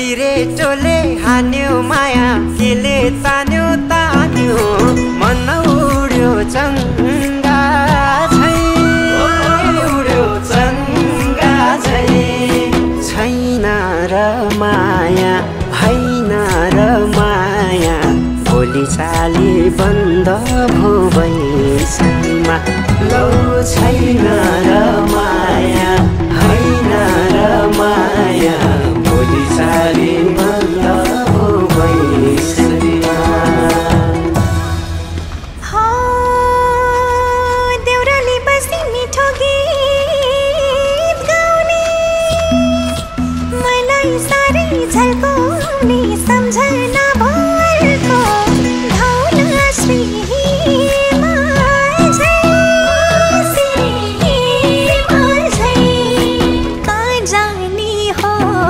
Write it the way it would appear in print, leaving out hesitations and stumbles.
सिरेटोले हान्यो माया केले तान्यो तान्यो मन उड्यो चङ्गा झै उड्यो चङ्गा झै छैन र माया होइन र माया भोलि चाली बन्द भो बैसमा लौ छैन र माया होइन र माया भोलि चाली बन्द भो बैसमा देउराली बस्ती मिठो गीत गाउने मलाई